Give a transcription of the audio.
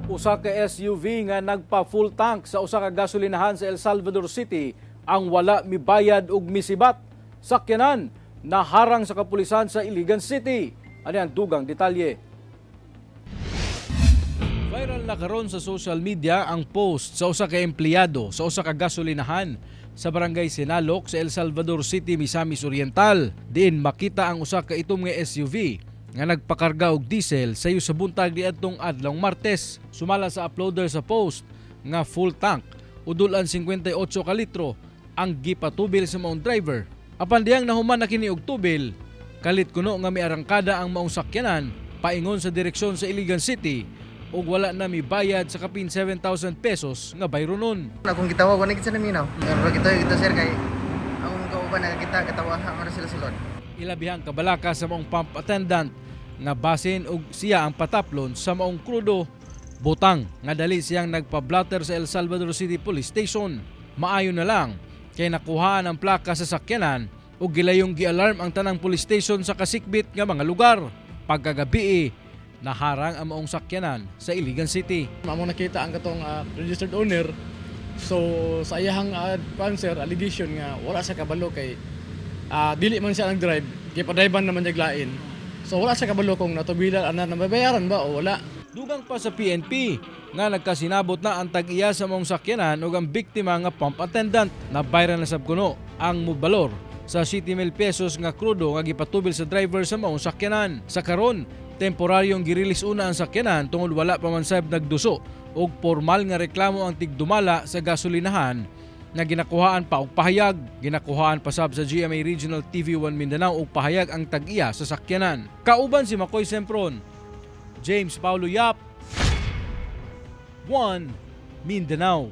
Usa ka SUV nga nagpa full tank sa usa ka gasolinahan sa El Salvador City ang wala mibayad og misibat. Sakyanan naharang sa kapulisan sa Iligan City. Ani ang dugang detalye. Viral na karon sa social media ang post sa usa ka empleyado sa usa ka gasolinahan sa Barangay Sinalok sa El Salvador City, Misamis Oriental. Diin makita ang usa ka itom nga SUV nga nagpakarga og diesel sayo sa buntag niadtong adlawng Martes. Sumala sa uploader sa post nga full tank o dul-an 58 ka litro ang gipatubil sa maong driver. Apan diyang nahuman na kini og tubil, kalit kuno nga miarangkada ang maong sakyanan paingon sa direksyon sa Iligan City ug wala na mibayad sa kapin 7,000 pesos nga bayronon. Akong gitawag, wala gid sa naminaw. Pero kita kita, sir, kay akong kauban nakakita, katawa man sila sulod. Ilabihang kabalaka sa maong pump attendant nga basin og siya ang pataplon sa maong krudo, butang nga dali siyang nagpa-blotter sa El Salvador City Police Station. Maayo na lang kay nakuhaan ang plaka sa sakyanan ug gilayong gi-alarm ang tanang police station sa kasikbit nga mga lugar. Pagkagabi, naharang ang maong sakyanan sa Iligan City. Amo nakita ang katong registered owner. So sa iyahang kuan, sir, allegation nga wala sa kabalo kay dili man siya nag-drive, kay pa-drive naman niya lain. So wala siya kabalo kung natubilan ana nababayaran ba o wala. Dugang pa sa PNP nga nagkasinabot na ang tag-iya sa maong sakyanan ug ang biktima nga pump attendant. Nabayran na sab kuno ang mubalor sa 7,000 pesos nga krudo nga gipatubil sa driver sa maong sakyanan. Sa karon, temporaryong girilis una ang sakyanan tungod wala pa man sab nagduso og formal nga reklamo ang tigdumala sa gasolinahan nga ginakuhaan pa og pahayag. Ginakuhaan pa sab sa GMA Regional TV 1 Mindanao og pahayag ang tag-iya sa sakyanan. Kauban si Makoy Sempron, James Paulo Yap, 1 Mindanao.